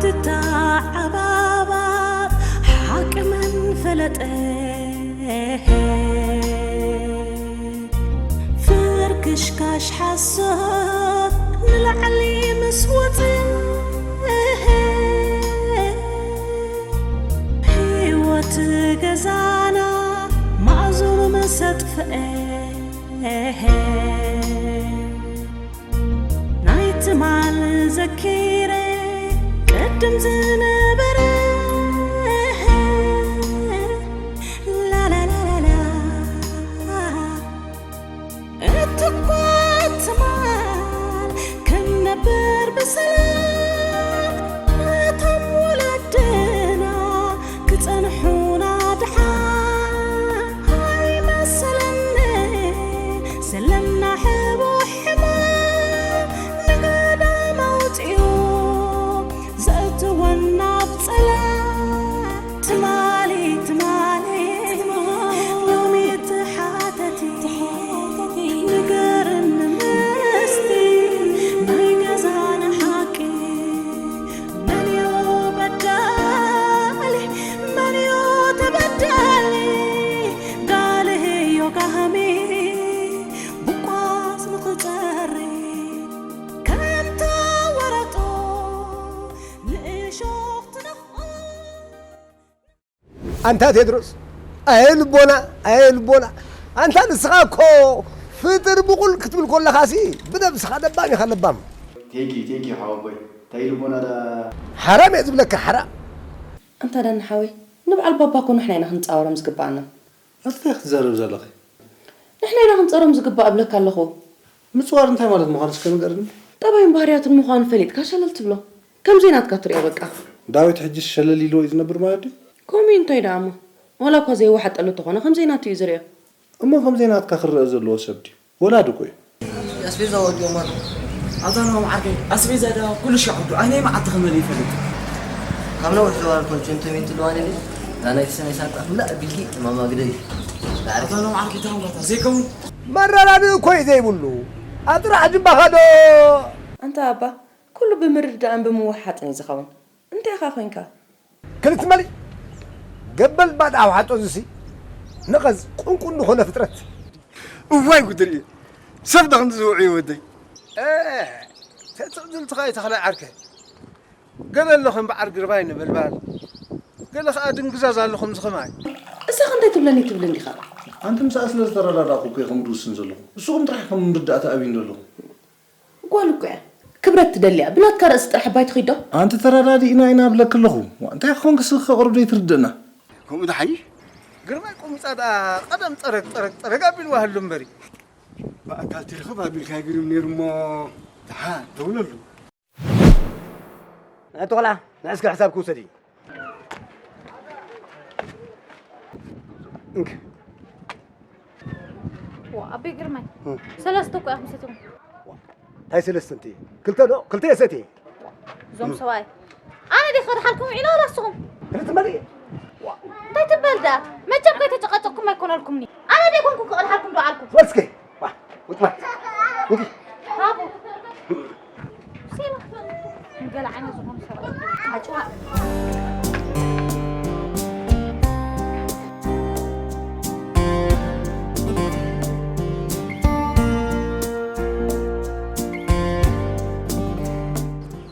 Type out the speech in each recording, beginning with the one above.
ትተዓባባጥ ሓቂ መን ፈለጠ? ፍርክሽካሽ ሓሶት ንላዕሊ ምስ ወጽእ፣ ህይወት ገዛና ማእዝኑ ምስ ኣጥፍአ፣ ናይ ትማል ዘኪረ ቅድም ዝነበረ፣ ላላላላላ፣ እትኳ ትማል ክንነብር ብሰላም፣ ነቶም ወለድና ክጸንሑና ድሓን ኣይመሰለኒ። ዘለና ሕቡእ ሕማም ንገዳም ኣውጺኡ ዘእትወና ኣብ ጸላም። ትማሊ ትማሊ ሎሚ ትሓተቲ ንገርኒ ምስቲ ናይ ገዛና ሓቂ። መን እዩ በዳሊ? መን እዩ ተበዳሊ? ጋልህዮ ጋህሚ ብቋስ ንኽጸሪ ከም ተወረጦ ንእሾኽ ትነኽኦ። ኣንታ ቴድሮስ፣ ኣየ ልቦና፣ ኣየ ልቦና። ኣንታ ንስኻ እኮ ፍጥር ብቑል ክትብል ከለኻሲ ብነብስኻ ለባም ኢኻ ለባም። ቴንኪ፣ ቴንኪ ሓወቦይ። እንታይ ልቦና ዳ ሓራም እየ ዝብለካ፣ ሓራም። ኣንታ ዳኒ ሓወይ፣ ንበዓል ባባ እኮ ንሕና ኢና ክንጻወሮም ዝግባኣና። ኣቲ እንታይ ክትዛረብ ዘለኺ? ንሕና ኢና ክንጸሮም ዝግባእ እብለካ ኣለኹ። ምጽዋር እንታይ ማለት ምዃኑ እስከ ንገርኒ። ጠባዩን ባህርያቱን ምዃኑ ፈሊጥካ ሸለል ትብሎ። ከም ዘይናትካ ትሪኦ በቃ። ዳዊት ሕጂስ ሸለል ኢልዎ እዩ ዝነብር ማለት ድዩ? ከምኡ እዩ እንታይ ደኣ እሞ። ዋላ እኳ ዘይወሓጠሉ እንተኾነ ከም ዘይናቱ እዩ ዝሪኦ። እሞ ከም ዘይናትካ ክረአ ዘለዎ ሰብ ድዩ? ወላዲ እኮ እዩ። ኣስቤዛ ወዲኦም ኣሎ። ኣታ ንማማ ዓርከይ፣ ኣስቤዛ ደኣ ኩሉ ሻዕ ወዱ፣ ኣይ ናይ መዓልቲ ክመል ይፈልጥ። ካብ ነዊሕ ዝዋል ኮንቸንቶ ሜንት ልዋን ኢለ፣ እዛ ናይ ተሰነይ ሳጣ ክምላ ኣቢልኪ ማማ ግደይ። ኣታ ንማማ ዓርከይ፣ ታንጓታ ዘይከውን። መረዳድእ እኮ እዩ ዘይብሉ። ኣብ ጥራሕ ጅባኻ ዶ? ኣንታ ኣባ፣ ኩሉ ብምርድዳእን ብምውሓጥን እዩ ዝኸውን። እንታይ ኢኻ ኮንካ? ክልተ መሊእ ገበል ባዳ ኣውሓጦ እዚሲ ነቐዝ ቁንቁን ዝኾነ ፍጥረት። እዋይ ጉድ ርኢ። ሰብ ዶ ክንዲ ዝውዕዩ ወደይ? እ፣ ተትቕድልትኻ እዩ ተኽላይ ዓርከ። ገለ ኣለኹም በዓር ግርባይ ነበልባል። ገለ ኸኣ ድንግዛዝ ኣለኹም ዝኽማይ። እሳኸ እንታይ ትብለኒ ትብልን ዲኻ? ኣንቲ ምስኣ ስለ ዝተረዳዳእኩ እኮ ኢኹም ድውስን ዘለኹም። ንስኹም ጥራሕ ኢኹም ምርዳእ ተኣብዩኒ ዘለኹም። ጓል እኮ እያ። ክብረት ትደሊ እያ። ብናትካ ርእሲ ጥራሕ ኣባይ ትኺድ ዶ? ኣንቲ ተረዳዲእና ኢና እብለኪ ኣለኹ። ዋ፣ እንታይ ክኾንክስ ከቕርብ ዘይትርድእና? ከምኡ ደሓይ? ግርማይ ቆሚጻ ደኣ ቀደም ጠረግ፣ ጠረግ፣ ጠረግ ኣቢልዋ ህሉ እምበሪ። ብኣካል ትርኽብ ኣቢልካ ይግርም ነይሩ እሞ ደሓን ደውለሉ። ናይ ተኾላ፣ ናይ እስከ ሕሳብ ክውሰድ እዩ። እንክ። ዋ፣ ኣቤ ግርማይ፣ እ። ሰለስተ እኮ ኢኹም ሰትዮም። ዋ፣ እንታይ ሰለስተ እንት? ክልተ ዶ? ክልተ እየ ሰትየ። እዞም ሰብኣይ፣ ኣነ ድየ ክቐድሓልኩም ውዒለ ዋላ ንስኹም? ክልተ መሊእ። ዋ። እንታይ ትበል ደኣ? መቸም ከይተጨቃጨቅኩም ኣይኮነልኩምኒ። ኣነ ድየ ኮንኩ ክቐድሓልኩም ዶ ዓልኩ? በል እስከ። ዋ፣ ውጥ በል። ውጥ። ሃቡ። ሲላ። ገለ ዓይነት ዝኾኑ ሰባት። ኣጭዋ።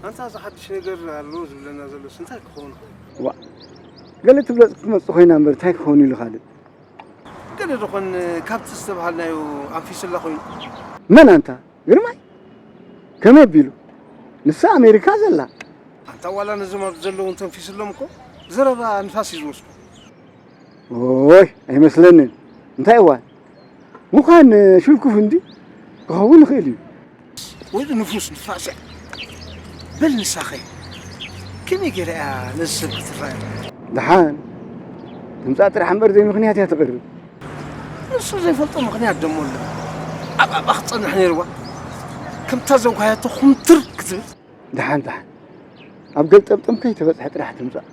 ኣንታ እዚ ሓድሽ ነገር ኣሎ ዝብለና ዘሎስ እንታይ ክኸውን ይኽእል? ዋ፣ ገለ ትብለጽ ክትመጽእ ኮይና እምበር እንታይ ክኸውን ኢሉ ካልእ? ገለ ደኾን ካብቲ ዝተባሃልናዮ ኣንፊሱላ ኮይኑ? መን ኣንታ? ግርማይ? ከመይ ኣቢሉ? ንሳ ኣሜሪካ ዘላ። ኣንታ ዋላ ነዞም ኣብዚ ዘለዉ እንተንፊሱሎም እኮ ዘረባ ንፋስ እዩ ዝወስዶ። ኦይ፣ ኣይመስለንን። እንታይ እዋን? ምዃን ሽልኩፍ እንዲ ክኸውን ይኽእል እዩ። ወይ ንፉስ ንፋስ እያ። በል ንሳኸ ከመይ ገይራ እያ ነዚ ሰብ ክትረኣዮ? ደሓን ትምጻእ ጥራሕ እምበር ዘይምኽንያት እያ ትቐርብ። ንሱ ዘይፈልጦ ምኽንያት ደሞ ኣሎ። ኣብ ኣባ ክትጸንሕ ነይርዋ። ከምታ ዘውካያቶ ኩምትር ክትብል። ደሓን ደሓን ኣብ ገልጠምጠም ከይተበጽሐ ጥራሕ ትምጻእ።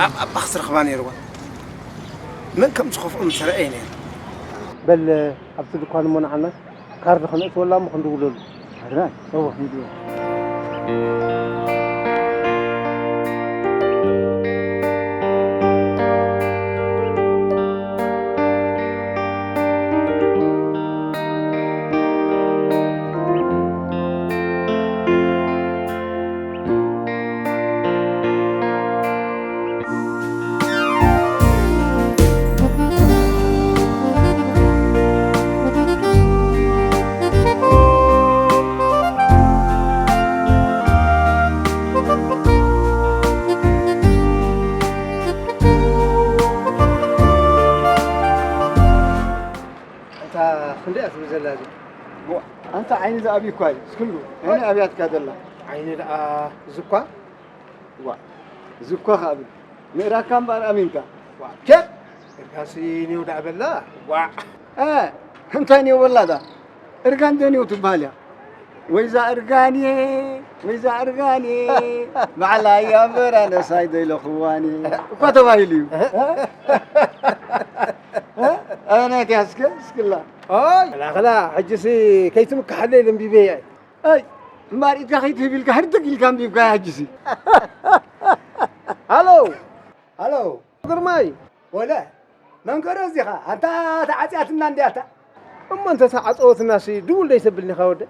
ኣብ ኣባ ክትረኽባ ነይርዋ። መን ከም ዝኸፍኦ ምተረኣየ ነይሩ። በል ኣብቲ ድኳን እሞ ንዓና ካርድ ከነእትወላ እሞ ክንድውለሉ። ኣድራይ። እወ፣ ንድወል። ዘላ እዚ። ዋ፣ ኣንታ ዓይኒ ዝኣቢ እኳ እዩ፣ እስክሉ። ዓይኒ ኣብያትካ ዘላ። ዓይኒ ደኣ ዝኳ? ዋ፣ ዝኳ ከኣ ብል። ምእራካ እምበኣር ኣሚንካ። ዋ፣ ቸ! እርጋሲ ኔው ደኣ በላ። ዋ። እ፣ እንታይ ኔው በላ ዳ? እርጋን ዶ ኔው ትበሃል እያ? ወይዛ እርጋን እየ፣ ወይዛ እርጋን እየ። ባዕላ እያ እምበር ኣነስ ኣይደለኽዋን እየ። እኳ ተባሂሉ እዩ። እ? ኣበናይ ከ እስከ፣ እስክላ። ኦይ፣ ክላ፣ ክላ፣ ሕጂሲ ከይትምክሓለይ ለምቢበያ። ኣይ፣ እምበኣር ኢድካ ከይትህብ ኢልካ ህርድግ ኢልካ ኣንቢብካያ ሕጂሲ። ሃሎ። ሃሎ። ግርማይ። ወለ፣ መንቀረስ ዲኻ? ኣንታ ተዓጽያትና እንድያ ኣታ። እሞ እንተ ተዓጸወትናሲ ድውል ደይተብልኒ ኢኻ ወደ?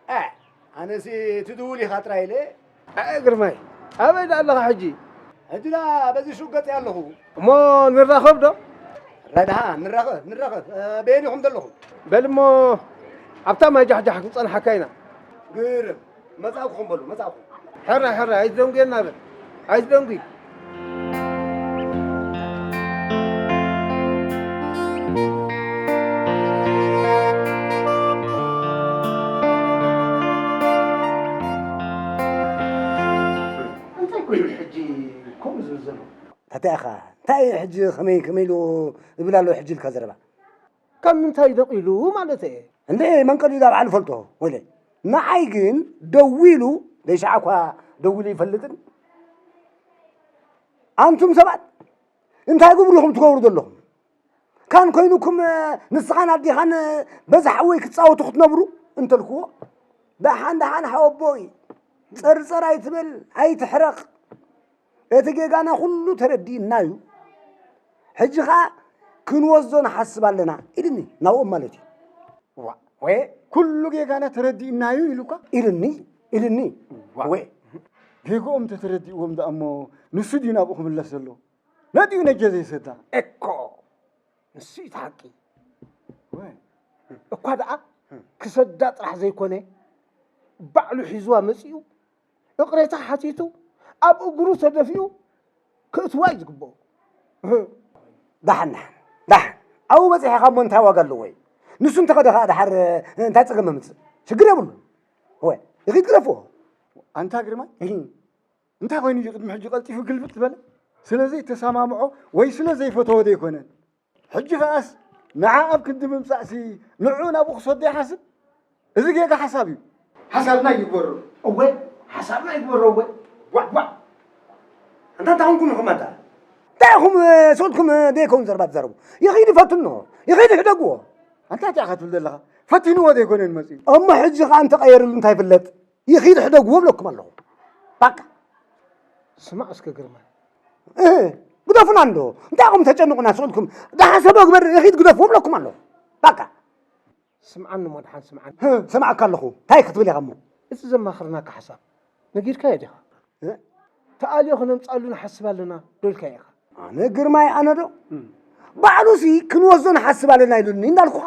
እ፣ ኣነሲ እቲ ድውል ኢኻ ጥራይ ኢለ። ኣይ ግርማይ፣ ኣበይ ደኣ ኣለኻ ሕጂ? ሕጂ ደኣ በዚ ሹቕ ገጸ ኣለኹ። እሞ ንራኸብ ዶ? ረድሃ፣ ንራኸብ፣ ንራኸብ። እ፣ በየን ኢኹም ዘለኹም? በል እሞ ኣብታ ማይ ጃሕጃሕ ክንጸንሓካ ኢና። ግርም። መጻእኩኹም በሉ፣ መጻእኩኹም። ሕራይ፣ ሕራይ፣ ኣይትደንጉየና በል። ኣይትደንጉይ። እንታይ ኮይኑ ሕጂ ከምኡ ዝብል ዘሎ? እንታይ ኢኻ? እንታይ ሕጂ ከመይ፣ ከመይ ኢሉ ዝብል ኣሎ ሕጂ ኢልካ ዘረባ? ካብ ምንታይ ነቒሉ ማለት እየ። እንዴ መንቀሊኡ ዳ ባዕሉ ፈልጦ ወለ። ንዓይ ግን ደዊሉ፣ ደይሻዕ እኳ ደዊሉ ይፈልጥን። ኣንቱም ሰባት፣ እንታይ ግብሩ ኢኹም ትገብሩ ዘለኹም? ካን ኮይኑኩም፣ ንስኻን ኣዴኻን በዚ ሓወይ ክትጻወቱ ክትነብሩ እንተልክዎ፣ ደሓን ደሓን ሓወቦይ፣ ጸርጸር ኣይትበል፣ ኣይትሕረቕ። እቲ ጌጋና ኩሉ ተረዲእና እዩ። ሕጂ ኸኣ ክንወስዶ ንሓስብ ኣለና ኢልኒ፣ ናብኦም ማለት እዩ። ዋ፣ ወየ፣ ኩሉ ጌጋና ተረዲእና እዩ ኢሉካ? ኢልኒ፣ ኢልኒ። ዋ። ወየ። ጌግኦም እንተተረዲእዎም ደኣ እሞ ንሱ ድዩ ናብኡ ክምለስ ዘሎ? ነዲኡ ነጀ ዘይሰዳ። እኮ፣ ንሱ እዩ እቲ ሓቂ። ወየ። እኳ ደኣ ክሰዳ ጥራሕ ዘይኮነ፣ ባዕሉ ሒዝዋ መጺኡ እቕሬታ ሓቲቱ ኣብ እግሩ ተደፊኡ ክእትዋ እዩ ዝግብኦ። ዳሕን፣ ዳሕን፣ ዳሕን። ኣብኡ በጺሕኻ እሞ እንታይ ዋጋ ኣለዎ እዩ? ንሱ እንተኸደ ኸኣ ደሓር እንታይ ጸገም የምጽእ? ሽግር የብሉን። ወይ፣ ይኺድ ግደፍዎ። ኣንታ ግርማይ፣ እህ። እንታይ ኮይኑ እዩ ቅድሚ ሕጂ ቀልጢፉ ግልብጥ ዝበለ? ስለ ዘይተሰማምዖ ወይ ስለ ዘይፈተዎ ዘይኮነን። ሕጂ ኸኣስ ንዓ ኣብ ክንዲ ምምጻእሲ ንዕኡ ናብኡ ክሰዶ ይሓስብ? እዚ ጌጋ ሓሳብ እዩ። ሓሳብና ይግበሮ። እወ፣ ሓሳብና ይግበሮ፣ እወ። ዋዕ፣ ዋዕ። ኣንታ እንታይ ኾንኩም ኢኹም ኣንታ? እንታይ ኢኹም፣ እ፣ ስቕድኩም፣ እ፣ ደይከውን ዘረባ ትዛረቡ? ይኺድ ይፈትኖ፣ ይኺድ ይሕደግዎ። ኣንታ እንታይ ኢኻ ትብል ዘለኻ? ፈቲንዎ ዘይኮነን መጺኡ። እሞ ሕጂ ኸኣ እንተቐየርሉ እንታይ ይፍለጥ? ይኺድ ሕደግዎ እብለኩም ኣለኹ። ባቃ። ስማዕ እስከ ግርማይ። እህ፣ ግደፉና እንዶ። እንታይ ኢኹም ተጨንቑና ስቕልኩም? ደሓን ሰብ ግበር፣ ይኺድ ግደፍዎ እብለኩም ኣለኹ። ባቃ። ስምዓኒ እሞ ደሓን ስምዓኒ። ህ፣ ሰማዕካ ኣለኹ። እንታይ ክትብል ኢኻ እሞ? እቲ ዘማኽርናካ ሓሳብ ነጊርካዮ ዲኻ? እ? ተኣልዮ ክነምጻሉ ንሓስብ ኣለና ዶ ኢልካዮ ኢኻ? ኣነ ግርማይ ኣነ ዶ? እም። ባዕሉሲ ክንወስዶ ንሓስብ ኣለና ኢሉኒ እንዳልኩኻ።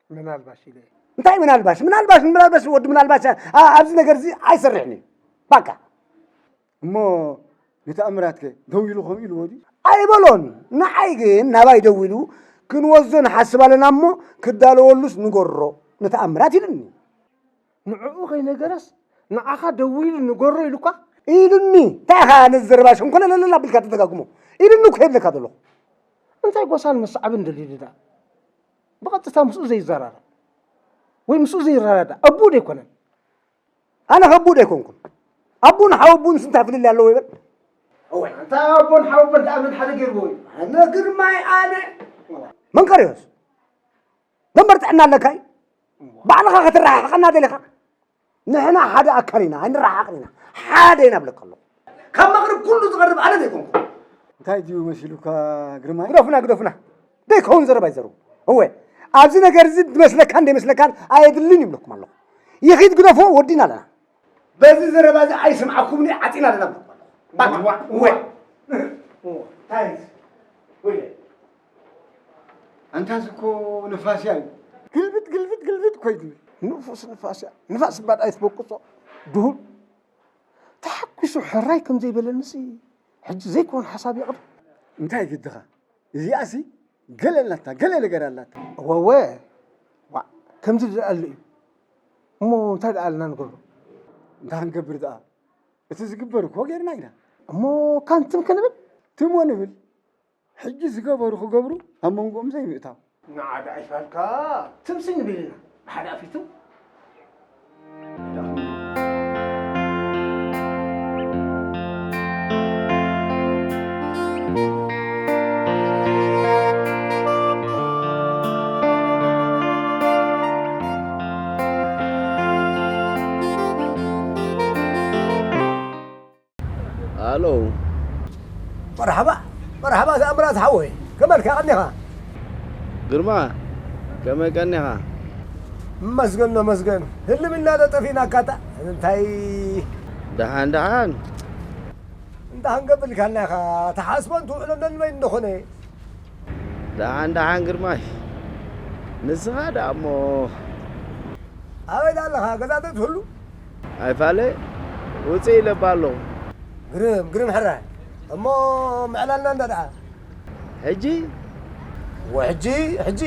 ምናልባሽ ኢለ። እንታይ ምናልባሽ? ምናልባሽ፣ ምናልባሽ ወዲ ምናልባሽ፣ ኣ-፣ ኣብዚ ነገር እዚ ኣይሰርሕን እዩ። ባቃ። እሞ ንተኣምራትከ ደው ኢሉ ከምኡ ኢልዎ ድዩ? ኣይበሎን። ንዓይ ግን ናባይ ደው ኢሉ ክንወስዶ ንሓስብ ኣለና እሞ ክዳለወሉስ ንገሮ ንተኣምራት ኢሉኒ። ንዕኡ ከይነገረስ ንዓኻ ደው ኢሉ ንገሮ ኢሉካ? ኢሉኒ። እንታይ ኢኻ ነዚ ዘረባ ሸንኮለለለል ኣቢልካ ትደጋግሞ? ኢሉኒ እኮ ይብለካ ዘለኹ። እንታይ ጎሳን መሰዓብን ደልዩ ደኣ? ብቐጥታ ምስኡ ዘይዘራረብ ወይ ምስኡ ዘይረዳዳእ ኣቦኡ ዶ ኣይኮነን? ኣነ ከ ኣቦኡ ዶ ኣይኮንኩን? ኣቦን ሓወቦንስ እንታይ ፍልልይ ኣለዎ ይበል? እወ፣ ኣንታ ኣቦን ሓወቦን ደኣ መን ሓደ ገይርዎ እዩ? ኣነ ግርማይ ኣነ። መንቀርዮስ፣ ደንበር ጥዕና ኣለካ እዩ? ባዕልኻ ከተረሓሕቐና ደሊኻ? ንሕና ሓደ ኣካል ኢና፣ ኣይንረሓሓቕን ኢና። ሓደ ኢና እብለካ ኣለኹ። ካብ መቕርብ ኩሉ ዝቐርብ ኣነ ዘይኮንኩ። እንታይ ድዩ መሲሉካ ግርማይ? ግደፉና፣ ግደፉና። ዘይከውን ዘረባ ይዘርቡ። እወ፣ ኣብዚ ነገር እዚ ዝመስለካን ዘይመስለካን ኣየድልን ይብለኩም ኣለኹ። ይኺድ ግደፎ፣ ወዲና ኣለና። በዚ ዘረባ እዚ ኣይስምዓኩምን እዩ፣ ዓጺና ኣለና እብለኩም ኣለኹ። ባቃ። እወ። እወ። እንታይ እዩ? ወይለ። ኣንታ እዚ እኮ ንፋስ እያ እዩ። ግልብጥ፣ ግልብጥ፣ ግልብጥ እኮ እዩ ዝብል። ንፉስ ንፋስ እያ። ንፋስ እባ ኣይትበቁጾ። ድሁል። ተሓጒሱ ሕራይ ከም ዘይበለንሲ ሕጂ ዘይኮን ሓሳብ የቕርብ። እንታይ ግድኻ? እዚኣሲ ገለ ኣላታ፣ ገለ ነገር ኣላታ። እወ፣ እወ። ዋእ፣ ከምዚ ዝደኣሉ እዩ። እሞ እንታይ ደኣልና ንገብሮ? እንታይ ክንገብር ደኣ? እቲ ዝግበር እኮ ጌርና ኢና። እሞ ካን ትም ክንብል? ትሞ ንብል። ሕጂ ዝገበሩ ክገብሩ ኣብ መንጎኦም ዘይምእታው። ንዓ ደኣ ኣይፋልካ፣ ትምሲ ንብል ኢና። ብሓደ ኣፊቱ። ኣሎ። መርሓባ፣ መርሓባ ተኣምራት ሓወይ፣ ከመልካ ቀኒኻ? ግርማ፣ ከመይ ቀኒኻ? መስገን ነው መስገን። ህልም ኢልና ዶ ጠፊእናካ እታ? እንታይ? ደሓን፣ ደሓን። እንታይ ክንገብር ኢልካና ኢኻ? ትሓስቦን ትውዕሎን ነንበይኑ እንደኾነ። ደሓን፣ ደሓን ግርማይ። ንስኻ ደኣ እሞ ኣበይ ደኣ ኣለኻ? ገዛ ዶ ትህሉ? ኣይፋለ፣ ውፅእ ኢለ እባ ኣለኹ። ግርም፣ ግርም ሕራይ። እሞ ምዕላልና እንዳ ደኣ? ሕጂ? ወሕጂ፣ ሕጂ?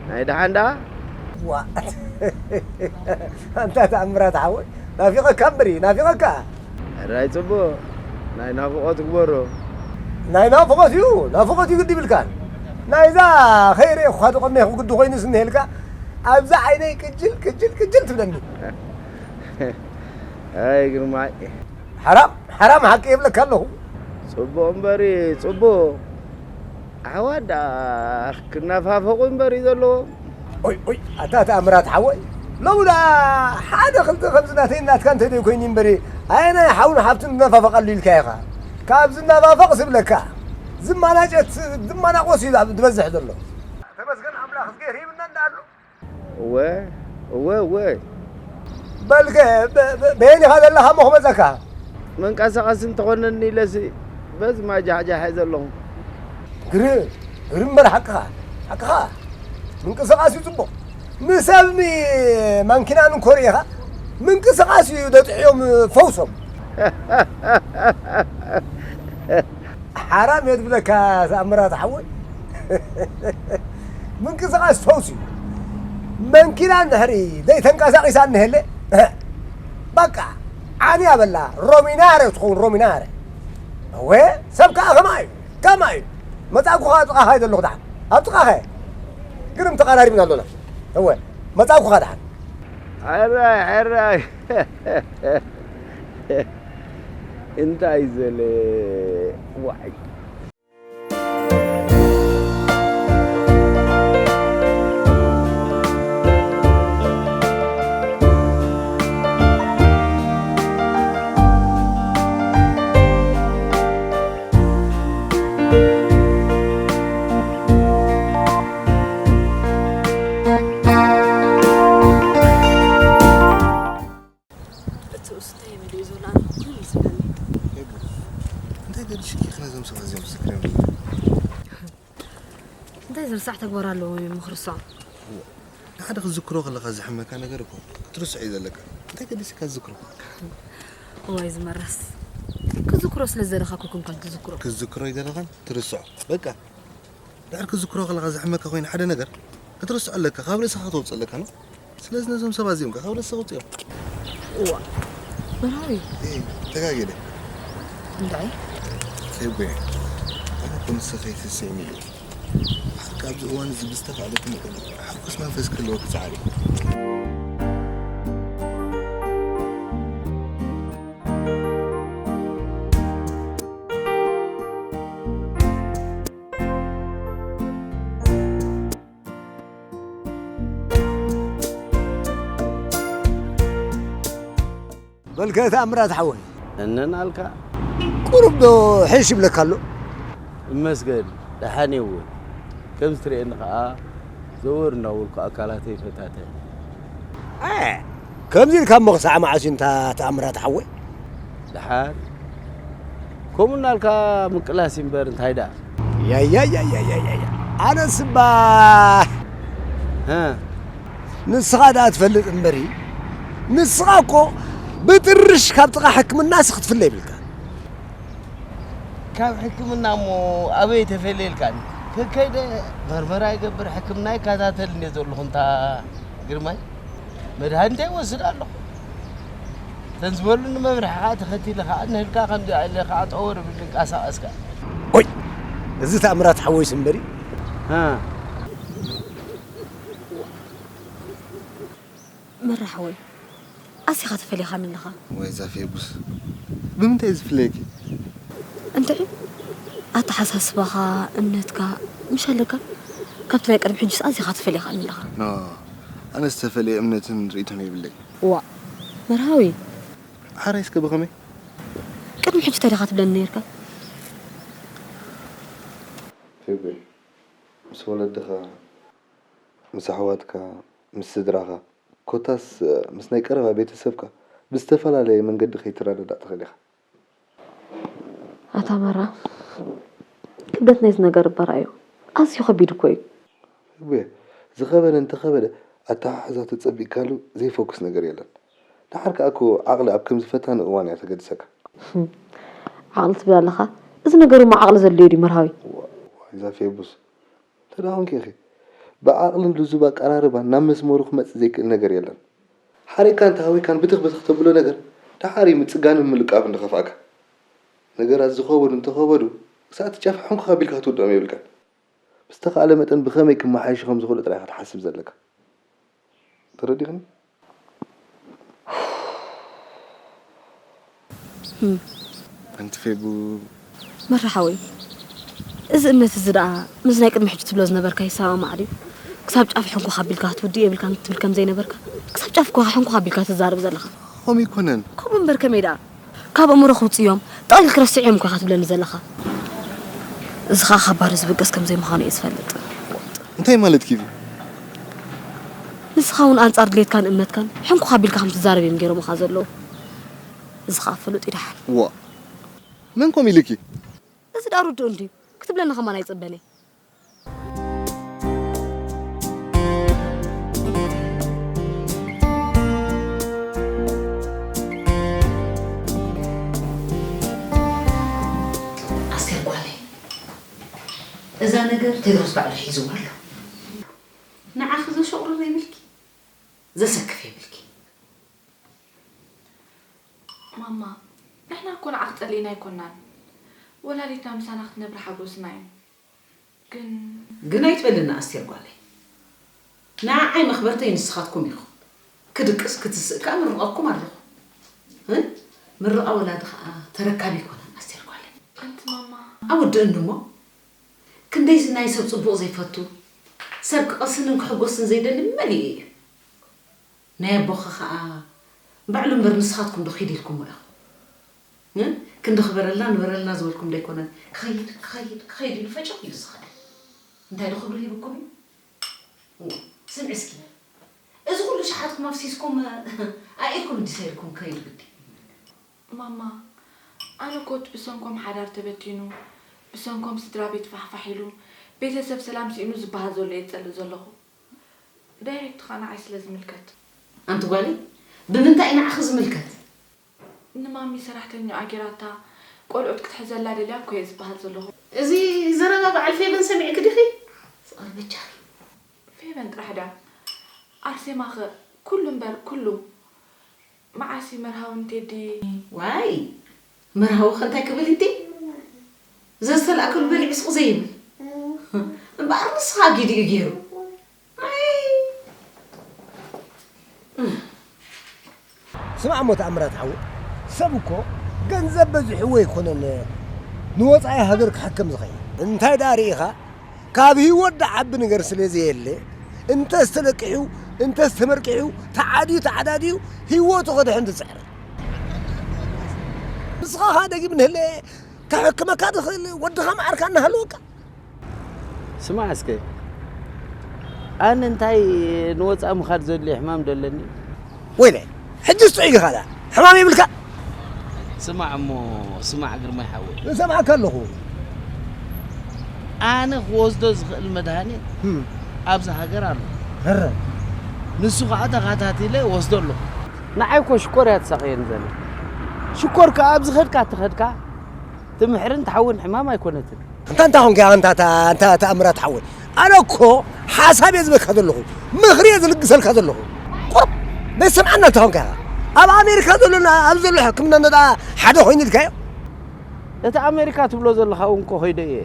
ናይ ደሓን ደኣ? ዋ። ኣንታ ተኣምራት ሓወይ፣ ናፊቐካ እምበሪ፣ ናፊቐካ። ሕራይ ጽቡቕ፣ ናይ ናፍቖት ግበሮ። ናይ ናፍቖት እዩ፣ ናፍቖት እዩ ግዲ ይብልካን። ናይዛ ከይርእየኳ ተቐኒኹ ግዲ ኮይኑስ እኒሄልካ፣ ኣብዛ ዓይነይ ቅጅል፣ ቅጅል፣ ቅጅል ትብለኒ። ኣይ ግርማይ። ሓራም፣ ሓራም ሓቂ የብለካ ኣለኹ። ጽቡቕ እምበሪ፣ ጽቡቕ። ኣሕዋት ደኣ ክናፋፈቑ እምበር እዩ ዘለዎም። ኦይ፣ ኦይ፣ ኣታ ተኣምራት ሓወይ፣ ሎሚ ደኣ ሓደ ክልተ ከምዚ ናተይ ናትካ እንተደይ ኮይኑ እምበሪ፣ ኣየናይ ሓውን ሓፍትን ዝነፋፈቐሉ ኢልካ ኢኻ? ካብ ዝነፋፈቕ ዝብለካ፣ ዝማናጨት፣ ዝማናቆስ እዩ ዝበዝሕ ዘሎ። ተመስገን ኣምላኽ፣ እዝጌር ሂብና እንዳ ኣሎ። እወ፣ እወ፣ እወ። በልከ፣ በ-፣ በ-፣ በየን ኢኻ ዘለኻ እሞ ክመጸካ? መንቀሳቐሲ እንተኾነኒ ኢለሲ በዚ ማጃሕጃሕ እየ ዘለኹ። ግርም፣ ግርም እምበር ሓቅኻ፣ ሓቅኻ። ምንቅስቓስ እዩ ጽቡቕ። ንሰብኒ ማንኪና እንኮ ርኢኻ፣ ምንቅስቓስ እዩ ደጥዕዮም ፈውሶም። ሓራም እየ ዝብለካ ተኣምራት ሓወይ። ምንቅስቓስ ፈውሲ እዩ። መንኪና እንድሕሪ ዘይተንቀሳቒሳ እንሄለ፣ በቃ ዓንያ በላ፣ ሮሚናረ ትኸውን፣ ሮሚናረ። እወ፣ ሰብ ከኣ ከማይ እዩ፣ ከማይ እዩ። መጻእኩኻ ጥቓኻ እየ ዘለኹ ደሓን። ኣብ ጥቓኻ እየ። ግርም ተቐራሪብና ኣሎና። እወ፣ መጻእኩኻ ደሓን። ሕራይ፣ ሕራይ። እንታይ ዘለ ዋይ። እቲ ኡስ እንታይ እዩ መሊኡ ዘሎ? ኣነ ኩሉ ይመስለኒ። እንታይ ገዲሽኪ ኢኺ ነዞም ሰባት እዚኦም ትዝክርዮም ዘለኺ? እንታይ ዝርሳዕ ተግባር ኣለዎ እዮም ክርስዖም? ንሓደ ክትዝክሮ ከለኻ ዘሕመካ ነገር እኮ ክትርስዖ እዩ ዘለካ። እንታይ ገዲስካ ትዝክሮ? እዋይ ዝመረስ። ክትዝክሮ ስለ ዝደለኻ እኮ ኮንካ ትዝክሮ። ክትዝክሮ ኣይደለኻን ትርስዖ። በቃ። ድሕሪ ክትዝክሮ ከለኻ ዘሕመካ ኮይኑ ሓደ ነገር ክትርስዖ ኣለካ፣ ካብ ርእስኻ ከተውፅእ ኣለካ ነው። ስለዚ ነዞም ሰባት እዚኦም ከ ካብ ርእስኻ ውፅኦም። እዋ። መርሃዊ። ኤ፣ ተጋጊለ። እንታይ? ፌቤ፣ ኣነ እኮ ንስኺ ትስዕሚ እዩ። ሓቂ ኣብዚ እዋን እዚ ብዝተኻእለኪ መጠን ሓጎስ መንፈስ ክህልወኪ ጻዕሪ። በልከ ተኣምራት ሓወይ። እነን ኣልካ? ቁሩብ ዶ ሕሽ ይብለካ ኣሎ? እመስገን፣ ደሓን እየ እውን። ከምዚ ትርእየኒ ኸኣ ዘወር እናበልኩ ኣካላተይ ይፈታተን። ኣየ፣ ከምዚ ኢልካ እሞ ክሳዕ መዓስ እዩ እንታ ተኣምራት ሓወይ? ደሓን። ከምኡ እናልካ ምቅላስ እዩ እምበር እንታይ ደኣ? ያያያያያያያ። ኣነስ እባ፣ ሀ? ንስኻ ደኣ ትፈልጥ እምበሪ፣ ንስኻ እኮ ብጥርሽ ካብ ጥቓ ሕክምናስ ክትፍለ ይብልካ። ካብ ሕክምና እሞ ኣበይ ተፈልየ ኢልካኒ? ከከይደ መርመራ ይገብር፣ ሕክምና ይከታተል እንድየ ዘለኹ እንታ ግርማይ፣ መድሃኒተይ ይወስድ ኣለኹ። እተን ዝበሉኒ መምርሒ ከዓ ተኸቲለ ከዓ ንህልካ ከምዚ ኢለ ከዓ ጠወር ብል እንቀሳቐስካ። ኦይ፣ እዚ ተኣምራት ሓወይስ እምበሪ። እ። መራ ሓወይ፣ ኣዚኻ ተፈሊኻኒ ኣለኻ። ወይ ዛፌ ቡስ፣ ብምንታይ እዩ ዝፍለየኪ? እንድዒ፣ ኣተሓሳስባኻ፣ እምነትካ፣ ምሽ ኣለካ፣ ካብቲ ናይ ቅድሚ ሕጅስ ኣዚኻ ተፈሊኻኒ ኣለኻ። ኖ፣ ኣነ ዝተፈለየ እምነትን ርእይቶን የብለይ። ዋእ፣ መርሃዊ። ሓራይ እስከ ብኸመይ? ቅድሚ ሕጂ እንታይ ዲኻ ትብለኒ ነይርካ? ፌቤ፣ ምስ ወለድኻ፣ ምስ ኣሕዋትካ፣ ምስ ስድራኻ፣ ኮታስ ምስ ናይ ቀረባ ቤተሰብካ ብዝተፈላለየ መንገዲ ከይትረዳዳእ ትኽእል ኢኻ። ኣታ መራ፣ ክብደት ናይዚ ነገር እባ ርኣዮ። ኣዝዩ ከቢድ እኮ እዩ። እወ፣ ዝኸበደ እንተኸበደ ኣተሓሕዛ ተጸቢቕካሉ ዘይፈኩስ ነገር የለን። ደሓር ከኣ እኮ ዓቕሊ ኣብ ከምዚ ፈታኒ እዋን እያ ተገድሰካ። ዓቕሊ ትብል ኣለኻ? እዚ ነገር እሞ ዓቕሊ ዘድልዮ ድዩ መርሃዊ? ዋይ ዛፌ ቡስ፣ ተደኣ ኮንኪ ኢኺ። ብዓቕልን ልዙብ ኣቀራርባን ናብ መስመሩ ክመጽእ ዘይክእል ነገር የለን። ሓሪቕካን ተሃዊካን ብትኽ ብትኽ ተብሎ ነገር፣ ደሓር እዩ ምጽጋንን ምልቃብን ዝኸፍኣካ። ነገራት ዝኸበዱ እንተኸበዱ፣ ክሳዕ እቲ ጫፍ ሕንኩኽ ኣቢልካ ክትውድኦም የብልካን። ብዝተኻእለ መጠን ብኸመይ ክመሓየሹ ከም ዝኽእሉ ጥራይ ኢኻ ትሓስብ ዘለካ። ተረዲእኽኒ? ኣንቲ ፌቡ። መራ ሓወይ፣ እዚ እምነት እዚ ደኣ ምስ ናይ ቅድሚ ሕጂ ትብሎ ዝነበርካ ይሰማማዕ ድዩ? ክሳብ ጫፍ ሕንኩኽ ኣቢልካ ክትውድእ የብልካን ትብል ከም ዘይነበርካ፣ ክሳብ ጫፍ እኮ ሕንኩኽ ኣቢልካ ትዛረብ ዘለኻ። ከምኡ ኣይኮነን። ከምኡ እምበር ከመይ ደኣ? ካብ ኣእምሮ ክውጽእ እዮም፣ ጠቕሊል ክረስዕ እዮም እኮ ኢኻ ትብለኒ ዘለኻ። እዚ ኸኣ ካብ ባዶ ዝብገስ ከም ዘይምዃኑ እየ ዝፈልጥ። እንታይ ማለትኪ እዩ? ንስኻ እውን ኣንጻር ድሌትካን እምነትካን ሕንኩኽ ኣቢልካ ከም ትዛረብ እዮም ገይሮምኻ ዘለዉ። እዚ ኸኣ ፍሉጥ እዩ ደሓን። ዋእ! መን ከምኡ ኢሉኪ? እዚ ደኣ ርዱእ እንድዩ። ክትብለኒ ከማን ኣይጽበን እየ። ኣስቴር ጓለይ፣ እዛ ነገር ቴድሮስ ባዕሉ ሒዝዋ ኣሎ። ንዓኺ ዘሸቑርር የብልኪ፣ ዘሰክፍ የብልኪ። ማማ፣ ንሕና እኮ ንዓኺ ጸሊእና ኣይኮናን። ወላዲትና ምሳና ክትነብር ሓጎስና እዩ። ግን ግን ኣይትበልኒ ኣስቴር ጓለይ። ንዓዓይ መኽበርተይ ንስኻትኩም ኢኹም። ክድቅስ ክትስእ ከኣ ምርቐኩም ኣለኹ። እ? ምርቓ ወላዲ ከኣ ተረካቢ ኣይኮነን ኣስቴር ጓለይ። ኣንቲ ማማ። ኣወድእኒ እሞ። ክንደይሲ ናይ ሰብ ጽቡቕ ዘይፈቱ፣ ሰብ ክቐስንን ክሕጎስን ዘይደሊ መሊኡ እዩ። ናይ ኣቦኺ ኸኣ ባዕሉ እምበር ንስኻትኩም ዶ ኺድ ኢልኩሞ ኢኹም? እ? ክንዲ ክበረልና ንበረልና ዝበልኩም ዶ ኣይኮነን? ክኸይድ፣ ክኸይድ፣ ክኸይድ ኢሉ ፈጨው ኢሉ ዝኸደ። እንታይ ዶ ክብሪ ሂብኩም እዩ? እዎ፣ ስምዒ እስኪ። እዚ ኩሉ ሸሓትኩም ኣፍሲስኩም፣ ኣኢልኩም እንዲ ሰይርኩም ክኸይድ ግዲ። ማማ፣ ኣነ እኮ እቲ ብሰንኮም ሓዳር ተበቲኑ፣ ብሰንኮም ስድራ ቤት ፋሕፋሕ ኢሉ፣ ቤተሰብ ሰላም ስኢኑ ዝበሃል ዘሎ እየ ዝጸልእ ዘለኹ። ዳይሬክት ኸኣ ንዓይ ስለ ዝምልከት። ኣንቲ ጓለይ፣ ብምንታይ እዩ ንዓኺ ዝምልከት? ንማሚ ሰራሕተኛኣ ጌራታ፣ ቆልዑት ክትሕዘላ ደልያ እኮ እየ ዝበሃል ዘለኹ። እዚ ዘረባ በዓል ፌበን ሰሚዕኪ ዲኺ? ስቕ በጃኺ። ፌበን ጥራሕ ድያ? ኣርሴማኸ? ኩሉ እምበር ኩሉ። መዓስ እዩ መርሃውን ቴዲ? ዋይ፣ መርሃዊ ከ እንታይ ክብል እንዴ? ዘዝተላእከሉ በሊዑ ስቕ ዘይብል። እምበኣር ንስኻ ጊዲኡ ገይሩ። ኣይ። ስማዕ እሞ ተኣምራት ሓወይ፣ ሰብ እኮ ገንዘብ በዚሕዎ ኣይኮነን ንወጻኢ ሃገር ክሕከም ዝኸይድ። እንታይ ደኣ ርኢኻ? ካብ ህይወት ዝዓቢ ነገር ስለ ዘየለ፣ እንተ ዝተለቅሑ፣ እንተ ዝተመርቂሑ፣ ተዓድዩ ተዓዳድዩ ህይወቱ ከድሕን ዝጽዕር። ንስኻ ኸኣ ደጊም ንህለ ከሕክመካ ዝኽእል ወድኻ መዓርካ እናሃለወካ። ስማዕ እስከ፣ ኣነ እንታይ ንወጻኢ ምኻድ ዘድልዮ ሕማም ዶ ኣለኒ? ወይለ፣ ሕጅስ ጥዑይ ዲኻ ደኣ? ሕማም የብልካ? ስማዕ እሞ፣ ስማዕ ግርማይ ሓወይ። እሰምዓካ ኣለኹ። ኣነ ክወስዶ ዝኽእል መድሃኒት ህም። ኣብዚ ሃገር ኣሎ። ህረ። ንሱ ኸኣ ተኸታቲለ ወስዶ ኣለኹ። ንዓይ እኮ ሽኮር እያ ተሳቕየኒ ዘላ። ሽኮር ከኣ ኣብ ዝኸድካ እተኸድካ ትምሕርን ትሓውን ሕማም ኣይኮነትን። ኣንታ እንታይ ኾንካ ኣንታ፣ ኣንታ፣ ኣንታ ተኣምራት ሓወይ? ኣነ እኮ ሓሳብ እየ ዝበካ ዘለኹ። ምኽሪ እየ ዝልግሰልካ ዘለኹ። ቁሩብ ዘይሰምዓና እንተኾንካ ኢኻ። ኣብ ኣሜሪካ ዘሎና ኣብ ዘሎ ሕክምና እንዳ ሓደ ኮይኑ ኢልካዮ። እቲ ኣሜሪካ ትብሎ ዘለኻ እውን እኮ ከይደ እየ።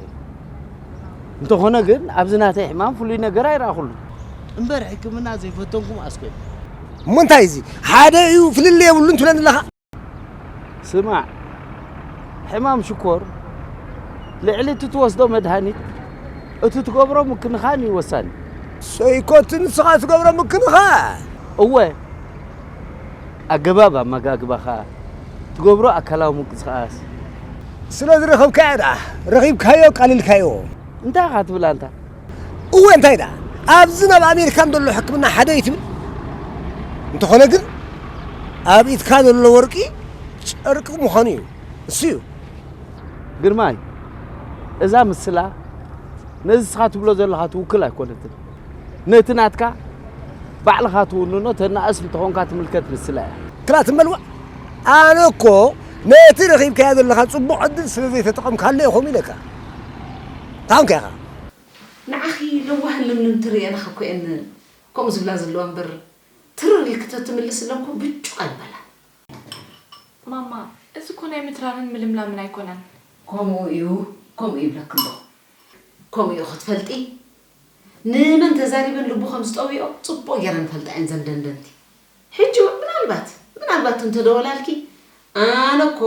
እንተኾነ ግን ኣብዚ ናተይ ሕማም ፍሉይ ነገር ኣይረኣኹሉን። እምበር ሕክምና ዘይፈተንኩም ኣስኮይ። እሞ እንታይ እዚ ሓደ እዩ ፍልልይ የብሉን ትብለኒ ኣለኻ? ስማዕ፣ ሕማም ሽኮር ልዕሊ እቲ ትወስዶ መድሃኒት እቲ ትገብሮ ምክንኻን እዩ ወሳኒ። ሰይኮ እቲ ንስኻ ትገብሮ ምክንኻን። እወ፣ ኣገባብ ኣመጋግባኻ፣ ትገብሮ ኣካላዊ ምንቅስቓስ። ስለ ዝረኸብካዮ ደኣ፣ ረኺብካዮ፣ ቀሊልካዮ። እንታይ ኢኻ ትብል ኣንታ? እወ፣ እንታይ ደኣ፣ ኣብዚ ናብ ኣሜሪካን ዘሎ ሕክምና ሓደ እዩ ትብል። እንተኾነ ግን፣ ኣብ ኢድካ ዘሎ ወርቂ ጨርቂ ምዃኑ እዩ። እሱ እዩ። ግርማይ፣ እዛ ምስላ ነዚ ንስኻ ትብሎ ዘለኻ ትውክል ኣይኮነትን። ነቲ ናትካ ባዕልኻ ትውንኖ ተናእስ እንተኾንካ ትምልከት ምስላ እያ። ክላ ትመልዋ፣ ኣነ እኮ ነቲ ረኺብካዮ ዘለኻ ጽቡቕ ዕድል ስለ ዘይተጠቐምካሉ እየ ከምኡ ኢለካ። እንታይ ኮንካ ኢኻ? ንዓኺ ለዋህን ልምልምቲ ርእየንኻ እኮ እየን ከምኡ ዝብላ ዘለዋ እምበር፣ ትርር ኢልኪ ተትምልስለን እኮ ብጩቕ ኣይበላ። ማማ፣ እዚ እኮ ናይ ምትራርን ምልምላምን ኣይኮነን። ከምኡ እዩ፣ ከምኡ ይብለኪ ኣለኹ። ከምኡ እዩ ክትፈልጢ፣ ንመን ተዛሪበን ልቡ ከም ዝጠውዮ ጽቡቕ ጌረን ይፈልጣ እየን ዘን ደንደንቲ። ሕጂ እውን ምናልባት፣ ምናልባት እንተደወላልኪ፣ ኣነ እኮ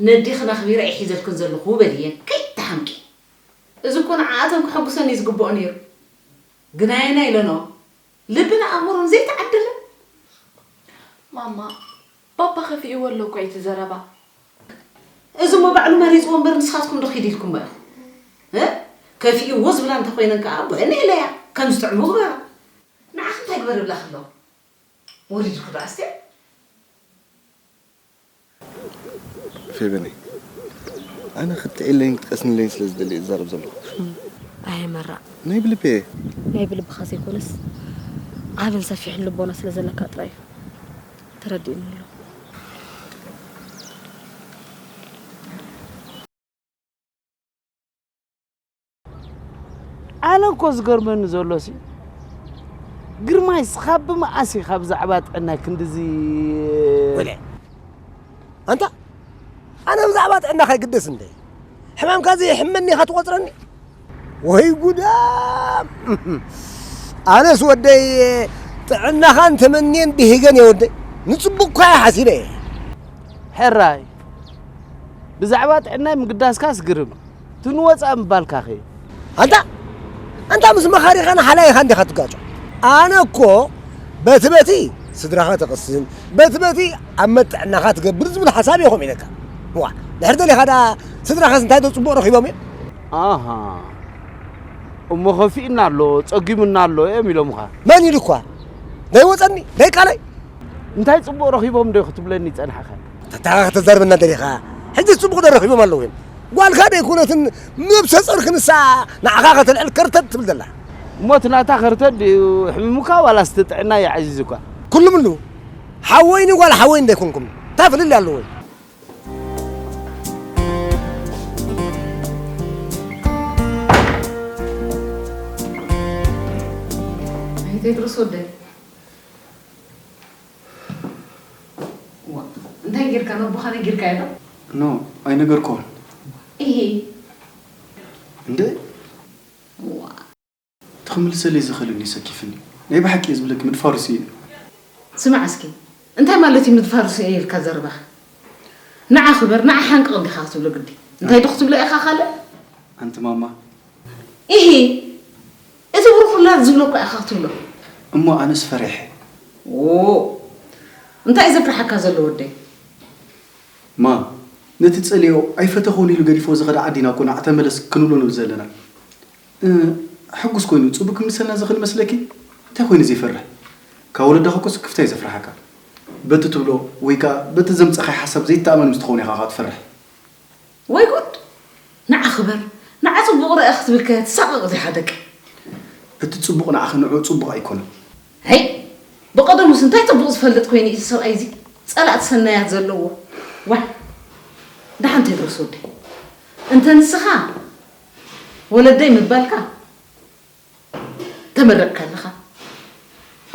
ነዴኽን ኣኽቢረ እየ ሒዘልክን ዘለኹ በልየን፣ ከይትሓምቂ። እዚ እኮ ንዓኣተን ከሐጉሰን እዩ ዝግብኦ ነይሩ። ግን ኣየናይ ኢለንኦ? ልብን ኣእምሮን ዘይተዓደለ። ማማ፣ ባባ ከፊእዎ ኣሎ እኮ እዩ እቲ ዘረባ። እዚ እሞ ባዕሉ መሪፅዎ እምበር ንስኻትኩም ዶ ኪድ ኢልኩሞ ኢኹም? እ? ከፊእዎ ዝብላ እንተኮይነን ከዓ ኣቦአን ኢለያ ከም ዝጥዕሙ ግበራ። ንዓኺ እንታይ ግበር ይብላኺ ኣለኹ? ወሪድኩ ዶ ኣስቴር? ፌበነይ፣ ኣነ ክትጥዕየለይን ክትቀስንለይን ስለ ዝደሊ እየ ዝዛረብ ዘለኹ። ኣየ መራዕ፣ ናይ ብልቢ እየ። ናይ ብልብኻ ዘይኮነስ ዓብን ሰፊሕን ልቦና ስለ ዘለካ ጥራይ እዩ ተረዲኡኒ ኣሎ። ኣነ እኮ ዝገርመኒ ዘሎሲ ግርማይ ስኻብ ብመኣስ ኢኻ ብዛዕባ ጥዕናይ ክንድዚ ወለ ኣንታ ኣነ ብዛዕባ ጥዕናኻ ይግደስ እንደ ሕማምካ ዘየሕመኒ ኢኻ ትቆፅረኒ ወይ ጉዳም ኣነስ ወደይ ጥዕናኻን ተመንየን ብሂገን እየ ወደይ ንፅቡቕኳ እየ ሓሲበ እየ ሕራይ ብዛዕባ ጥዕናይ ምግዳስካስ ግርም ትንወፃ ምባልካኸ ኣንታ ኣንታ ምስ መኻሪኻን ሓላይኻ እንዲኻ ትጋጮ ኣነ እኮ በቲ በቲ ስድራኻ ተቕስን በቲ በቲ ኣብ መጥዕናኻ ትገብር ዝብል ሓሳብ እየ ኮም ኢለካ ዋ ድሕር ደሊኻ ዳ ስድራኻስ እንታይ ዶ ፅቡቕ ረኺቦም እዮም ኣሃ እሞ ከፊእና ኣሎ ጸጊሙና ኣሎ እዮም ኢሎምኻ መን ኢሉኳ ደይወፀኒ ደይቃለይ እንታይ ጽቡቕ ረኺቦም ዶ ክትብለኒ ጸንሓኻ ተታኻ ከተዛርበና ደሊኻ ሕጂ ጽቡቕ ዶ ረኺቦም ኣለዉ እዮም ጓልካ ደይኮነትን ነብሰ ጾር ክንሳ ንዓኻ ከተልዕል ከርተት ትብል ዘላ እሞ እቲ ናታ ከርተት ድዩ ሕምሙካ ዋላስ እቲ ጥዕና እዩ ዓዚዙካ ኩሉም ኣለዉ ሓወይኒ ጓል ሓወይኒ ደይኮንኩም እንታይ ፍልልይ ኣለዎ ቴድሮስ ወደይ እንታይ ጌርካ ነቦኻ ነጊርካዮ ዶ ኖ ኣይነገርክዎን ኢሂ እንደ ትኽምልሰለይ ዝኽእል እንዲ ሰኪፍኒ ናይ ብሓቂ እየ ዝብለኪ ምድፋሩስ እየ ስማዕ እስኪ እንታይ ማለት እዩ ምድፋሩስ እየ ኢልካ ዘረባኻ ንዓ ክበር ንዓ ሓንቅቕ እንዲኻ ክትብሎ ግዲ እንታይ ዶ ክትብሎ ኢኻ ካልእ ኣንቲ ማማ ኢሂ እቲ ብሩኽ ውላድ ዝብሎ እኮ ኢኻ ክትብሎ እሞ ኣነስ ፈሪሐ እንታይ እዩ ዘፍርሓካ ዘሎ ወደይ ማም ነቲ ጸሊኦ ኣይፈተኽዎን ኢሉ ገዲፍዎ ዝኸደ ዓዲና እኮ ንዓ ተመለስ ክንብሎ ንብል ዘለና ሕጉስ ኮይኑ ጽቡቅ ክምልሰልና ዝኽእል መስለኪ እንታይ ኮይኑ ዘይፈርሕ ካብ ወለድኻ እኮ ስክፍታ እዩ ዘፍርሓካ በቲ ትብሎ ወይ ከኣ በቲ ዘምጻኻይ ሓሳብ ዘይተኣመን ምስ ትኸውን ኢኻ ከኣ ትፈርሕ ወይ ጉድ ንዓ ክበር ንዓ ጽቡቅ ርኣ ክትብል ከ ትሳቀቅ ዲኻ ደቂ እቲ ጽቡቅ ንዓኺ ንዕኡ ጽቡቅ ኣይኮነን ሀይ ብቀደሙስ እንታይ ጽቡቅ ዝፈልጥ ኮይኑ እዩ ሰብኣይ እዚ ጸላእቲ ሰናያት ዘለዎ ዋ ደሓን ቴድሮስ ወደይ እንተ ንስኻ ወለደይ ምባልካ ተመረቅካ ኣለኻ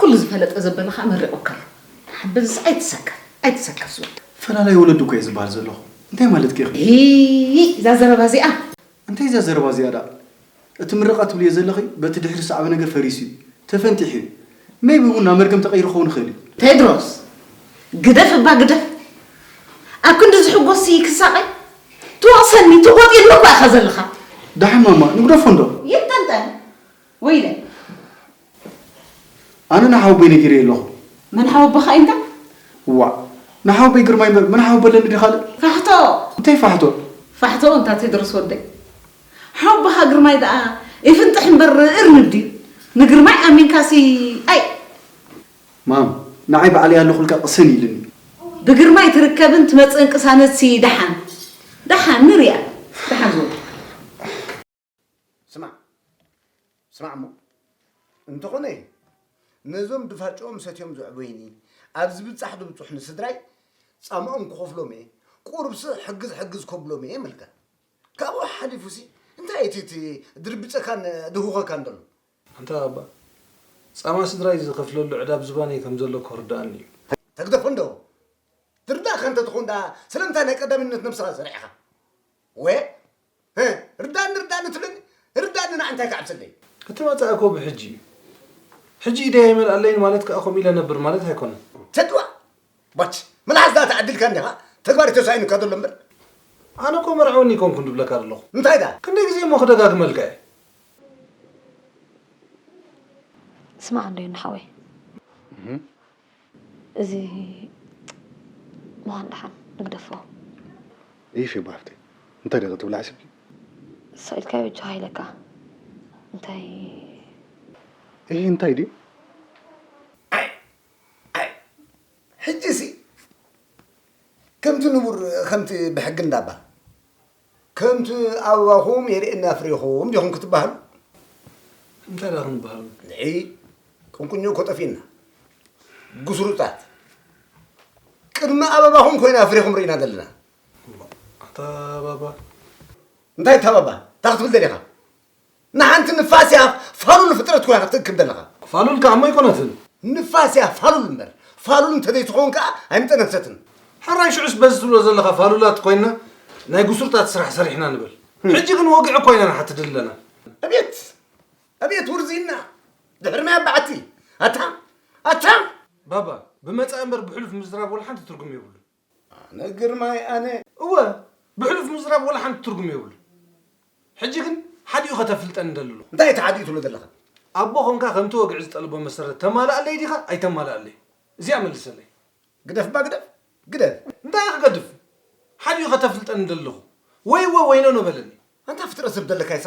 ኩሉ ዝፈለጠ ዘበለ ከዓ መሪቑካ ኣሎ። ሓበዝስ ኣይትሰከፍ፣ ኣይትሰከፍ ዝወድ። ፈላላይ ወለዱ እኮ እየ ዝበሃል ዘለኹ። እንታይ ማለት ከ? እዛ ዘረባ እዚኣ እንታይ እዛ ዘረባ እዚኣ ደኣ? እቲ ምርቓ ትብልዮ ዘለኺ በቲ ድሕሪ ዝሰዓበ ነገር ፈሪሱ እዩ፣ ተፈንጢሑ እዩ። ሜይቢ እውን ናብ መርገም ተቐይሩ ክኸውን ይኽእል እዩ። ቴድሮስ፣ ግደፍ እባ ግደፍ። ኣብ ክንዲ ዝሕጎስ ክሳቐ ትወቕሰኒ ትጎጥየኒ እኮ ኢኻ ዘለኻ። ደሓን ማማ ንግደፎ እንዶ። ይጠንጠን ወይለ። ኣነ ንሓወቦይ ነጊረዮ ኣለኹ። መን ሓወቦኻ ኢንታ? ዋእ ንሓወቦይ ግርማይ እምበር መን ሓወቦ ኣለኒ ድዩ ካልእ? ፋሕቶ። እንታይ ፋሕቶ? ፋሕቶ እንታ ቴድሮስ ወደይ። ሓወቦኻ ግርማይ ደኣ ይፍንጥሕ እምበር እርንብ ድዩ? ንግርማይ ኣሚንካሲ ኣይ። ማም ንዓይ ባዕለይ ኣለኹልካ ቅሰን ኢልኒ። ብግርማይ ትርከብን ትመጽእን ቅሳነትሲ ደሓን ደሓን ንሪኣ። ደሓን ዝወደይ። ስማዕ ስማዕ እሞ እንተኾነ ነዞም ድፋጭኦም ሰትዮም ዘዕበዩኒ ኣብ ዝብጻሕ ድብጹሕ ንስድራይ ጻምኦም ክኸፍሎም እየ ቁሩብሲ ሕግዝ ሕግዝ ከብሎም እየ መልካ ካብኡ ሓሊፉሲ እንታይ እቲ እቲ ድርብጸካን ድህውኸካን ደሎ ኣንታ ባባ ጻማ ስድራይ ዝኸፍለሉ ዕዳ ኣብ ዝባነይ ከም ዘሎ እኮ ርድኣኒ እዩ። ተግደፎ እንዶ ትርዳእካ እንተትኾን ደኣ ስለምንታይ ናይ ቀዳምነት ነብስኻ ሰሪዕኻ ወ ርዳእኒ ርዳእኒ ትብለኒ ርዳእኒ ንዓ እንታይ ክዓብሰለይ እቲ መጻኢ እኮ ብሕጂ እዩ ሕጂ ኢደይ ኣይመልኣለይን ማለት ከኣ ከምኡ ኢለ ነብር ማለት ኣይኮነን ተድዋ ባች መልሓስ ደኣ ተዓዲልካ እንዲኻ ተግባር ተሳኢኑካ ዘሎ እምበር ኣነ እኮ መርዓወኒ ኣይኮንኩን ዝብለካ ዘለኹ እንታይ ደኣ ክንደይ ግዜ እሞ ክደጋግመልካ እየ ስማዕ እንዶ ዮኒ ሓወይ እዚ ምዃን ደሓን ንግደፎ። እይ ፌቡ ሓፍተይ እንታይ ዲኺ ትብሊ ሓሲብኪ? ስቕ ኢልካ በጃኻ ኢለካ እንታይ እይ እንታይ ድዩ? ሕጂሲ ከምቲ ንቡር ከምቲ ብሕጊ እንዳባ ከምቲ ኣበባኹም የርእየና ፍሬኹም ዲኹም ክትበሃሉ? እንታይ ደኣ ክንበሃሉ? ንዒ ቁንቁኞ እኮ ጠፊእና። ጉስሩጣት ቅድሚ ኣበባኹም ኮይና ፍሬኹም ርኢና ዘለና። ኣታ ባባ እንታይ እታ ባባ እንታይ ክትብል ደሊኻ? ንሓንቲ ንፋስ እያ ፋሉል ፍጥረት ኮይና ክትእክብ ዘለኻ። ፋሉል ከኣ እሞ ኣይኮነትን። ንፋስ እያ ፋሉል እምበር ፋሉል እንተዘይትኸውን ከኣ ኣይምጠነሰትን። ሕራይ ሽዑስ በዚ ትብሎ ዘለኻ ፋሉላት ኮይንና ናይ ጉስሩጣት ስራሕ ሰሪሕና ንበል። ሕጂ ግን ወግዒ እኮ ኢና ንሓትት ዘለና። ኣቤት ኣቤት ውርዝይና ድሕሪ ናይ ኣባዕቲ ኣታ ኣታ ባባ ብመጻኢ እምበር ብሕሉፍ ምዝራብ ወላ ሓንቲ ትርጉም የብሉን። ኣነ ግርማይ ኣነ። እወ ብሕሉፍ ምዝራብ ወላ ሓንቲ ትርጉም የብሉን። ሕጂ ግን ሓዲኡ ከተፍልጠኒ ደሊ ኣለኹ። እንታይ እቲ ሓዲኡ ትብሎ ዘለኻ? ኣቦ ኾንካ ከምቲ ወግዒ ዝጠልቦ መሰረት ተማልኣለይ ዲኻ ኣይተማልኣለይ? እዚኣ መልሰለይ። ግደፍ እባ ግደፍ ግደፍ። እንታይ ክገድፍ? ሓዲኡ ከተፍልጠኒ ደሊ ኣለኹ። ወይ እወ ወይ ኖኖ በለኒ። ኣንታ ፍጥረት ሰብ ደለካይሳ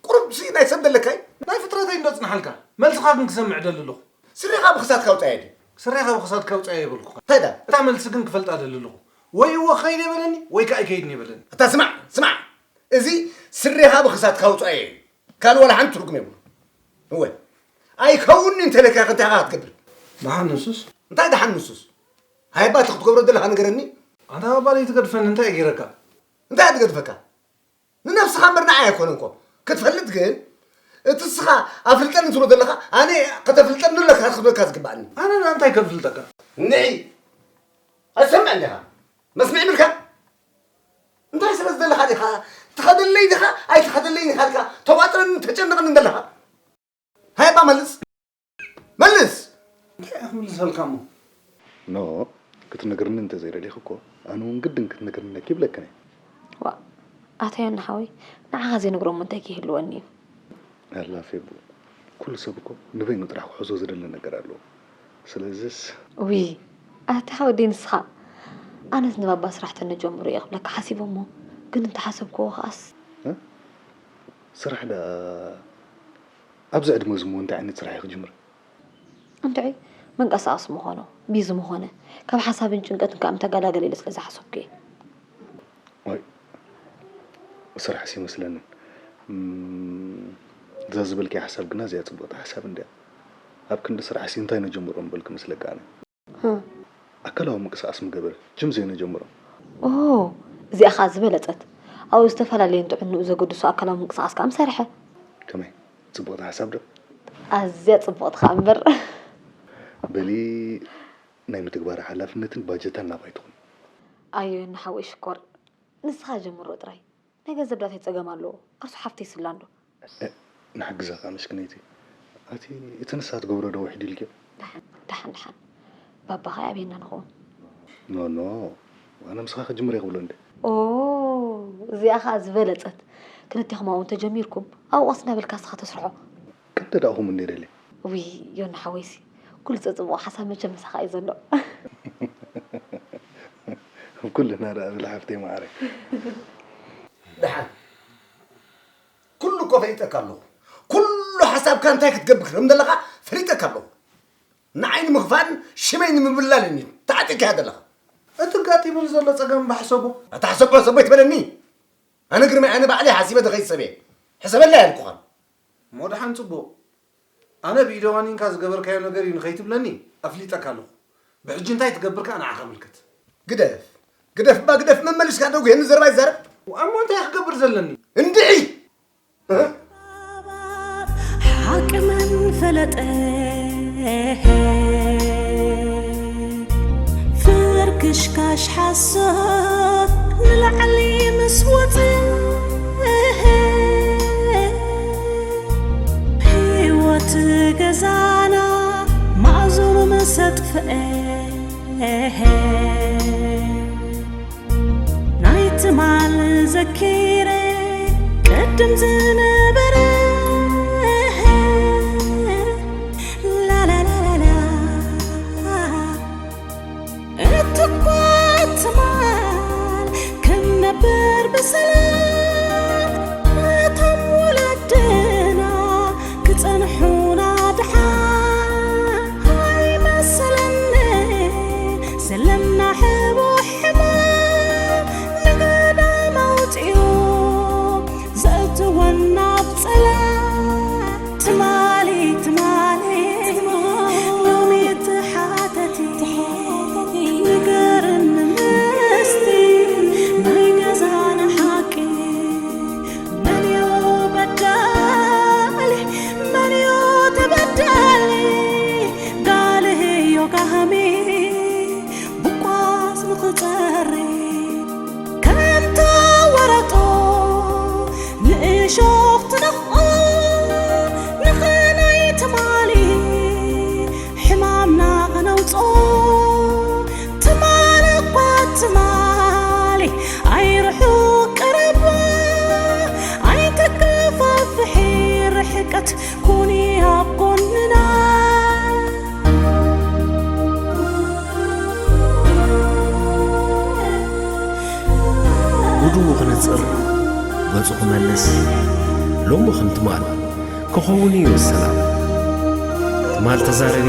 ቁሩብ ሲ ናይ ሰብ ደለካይ። ናይ ፍጥረተይ እንዶ ጽንሓልካ። መልስኻ ግን ክሰምዕ ደሊ ኣለኹ። ስሬኻ ብኽሳድካ ኣውጻያ ድዩ? ስሬኻ ብኽሳድካ ኣውጻያ ኣይበልኩኻን። እንታይ ደኣ? እታ መልሲ ግን ክፈልጣ ደሊ ኣለኹ። ወይ እወ ክኸይድ እየ በለኒ ወይ ከኣ ኣይከይድን እየ በለኒ። ኣታ ስማዕ ስማዕ እዚ ስሬኻ ብኽሳድካ ኣውጻያ እዩ። ካልእ ዋላ ሓንቲ ትርጉም የብሉን። እወ ኣይከውንን'ዩ እንተኢለካኸ እንታይ ኢኻ ክትገብር? ደሓን ንሱስ። እንታይ ደሓን ንሱስ? ሃይባ እቲ ክትገብሮ ዘለኻ ንገረኒ። ኣንታ ባባ ዘይትገድፈኒ እንታይ እየ ገይረካ? እንታይ እየ ዝገድፈካ? ንነብስኻ እምበር ንዓይ ኣይኮነን እኮ ክትፈልጥ ግን እቲ እስኻ ኣፍልጠኒ ትብሎ ዘለኻ ኣነ ከተፍልጠኒ ኣለካ ክትብለካ ዝግባኣኒ ኣነ ንኣንታይ ከፍልጠካ ንዒ ኣይትሰምዕን ዲኻ መስምዕ ኢሉልካ እንታይ ስለ ዝደለኻ ዲኻ ትኸደለይ ዲኻ ኣይትኸደለይ ዲኻ ኢልካ ተዋጥረኒ ተጨንቐኒ ዘለኻ ሃይ እባ መልስ መልስ። እንታይ እየ ክምልሰልካ እሞ? ኖ ክትነግርኒ እንተዘይደሊኺ እኮ ኣነ እውን ግድን ክትነግርኒ ኣለኪ ይብለክን እየ። ዋእ ኣታ ዮኒ ሓወይ ንዓኻ ዘይነግሮ እሞ እንታይ ከይህልወኒ እዩ። ኣላ ፌቡ ኩሉ ሰብ እኮ ንበይኑ ጥራሕ ክሕዞ ዝደሊ ነገር ኣለዎ። ስለዝስ። ውይ ኣታ ሓወደይ ንስኻ ኣነስ ንባባ ስራሕ ተነጀምሩ እየ ክብለካ ሓሲበ እሞ ግን እንተሓሰብክዎ ከኣስ። ስራሕ ደኣ ኣብዚ ዕድመ እዚ እሞ እንታይ ዓይነት ስራሕ እየ ክጅምር? እንድዒ መንቀሳቐሲ ምኾኖ፣ ቢዚ ምኾነ፣ ካብ ሓሳብን ጭንቀትን ከኣ ምተገላገለ ኢለ ስለ ዝሓሰብኩ እየ። ዋይ ስራሕስ ይመስለንን። እዛ ዝበልክያ ሓሳብ ግና እዚኣ ጽብቕቲ ሓሳብ እንድያ። ኣብ ክንዲ ስራሕሲ እንታይ ነጀምሮ ምበልኩ መስለካ ኣነ። ኣካላዊ ምንቅስቓስ ምገበረ ጅም ዘይነጀምሮ። ኦ እዚኣ ኸኣ ዝበለጸት ኣብኡ ዝተፈላለየ ንጥዕንኡ ዘገድሱ ኣካላዊ ምንቅስቓስ ከኣ ምሰርሐ። ከመይ ጽቡቕቲ ሓሳብ ዶ? ኣዝያ ጽብቕቲ ኸኣ እምበር። በሊ ናይ ምትግባር ሓላፍነትን ባጀታን ናባይ ትኹን። ኣዮ ንሓወይ ሽኮር፣ ንስኻ ጀምሮ ጥራይ። ናይ ገንዘብ ዳተይ ጸገም ኣለዎ። ኣርሱ ሓፍተይ ስላ እንዶ። ንሓግዛ ከዓ ምሽክነይቲ። ኣቲ እቲ ንሳ ትገብሮ ዶ ውሕድ ኢልክዮ? ደሓን ደሓን ደሓን። ባባኻ ኣበየና ንኸውን? ኖ ኖ፣ ኣነ ምስኻ ክጅምር እየ ክብሎ እንደ። ኦ፣ እዚኣ ከዓ ዝበለጸት። ክልቴኹም ኣብኡ እንተጀሚርኩም ኣብኡ ቀስ እናበልካ እስኻ ተስርሖ። ክንደዳእኹም እንደ ደልየ። ውይ ዮኒ ሓወይሲ፣ ኩሉ ዘፅብቑ ሓሳብ መቸም ምሳኻ እዩ ዘሎ። ኩልና ደኣ ብላ ሓፍተይ ማዓረይ። ደሓን ኩሉ እኮ ፈሊጠካ ኣለኹ። ኩሉ ሓሳብካ እንታይ ክትገብር ከም ዘለኻ ፈሊጠካ ኣለኹ። ንዓይ ንምኽፋእን ሽመይ ንምብላልን እዩ ተዓጢቅካ ዘለኻ። እቲ ኣጋጢሙኒ ዘሎ ጸገም እባ ሕሰቦ። ኣታ ሕሰቦ ሕሰቦ ኣይትበለኒ። ኣነ ግርማይ ኣነ ባዕለይ ሓሲበ ዝኸይድ ሰብ እየ። ሕሰበለይ ኣየልኩኻን። እሞ ደሓን ጽቡቕ። ኣነ ብኢደ ዋኒንካ ዝገበርካዮ ነገር እዩ ንኸይትብለኒ ኣፍሊጠካ ኣለኹ። ብሕጂ እንታይ ትገብር ከኣ ንዓኻ ምልክት። ግደፍ ግደፍ እባ ግደፍ መመሊስካ ደጉየኒ ዘረባ ይዛረብ። እሞ እንታይ ክገብር ዘለኒ? እንድዒ! ሓቂ መን ፈለጠ ፍርክሽካሽ ሓሶት ንላዕሊ ምስ ወፀ ህይወት ገዛና ማእዝኑ ምስ ኣጥፍአ ናይ ትማል ዘኪረ ቅድም ዝነበረ ላላላላላ እትኳ ትማል ክንነብር ብሰላም እቶም ወለድና ክጸንሑና ድሓን ኣይመሰለኒ ዘለና ሕቡሕ ሕማም ንገዳም ኣውጺኡ ዘእትወና ኣብ ጸላም ትማሊ ትማሊ ሎሚ ትሓተቲ ንገርኒ ምስጢር ናይ ገዛና ሓቂ መን እዩ በዳሊ መን እዩ ተበዳሊ ጋልህዮ ጋህሚ ብቋስ ንኽጸሪ ከምታ ወረጦ ንእሾኽ ትነኽኦ ንኸናይ ትማሊ ሕማምና ኸነውፅኦ ትማሊ እኳ ትማሊ ኣይርሑቕ ቀረባ ኣይተከፋፍሒ ርሕቀት ኩኒ ኣብ ጎንና ጉድኡ ክነጽር ገጹ ክመልስ ሎሚ ከም ትማል ክኸውን እዩ ሰላም ትማል ተዛረቢ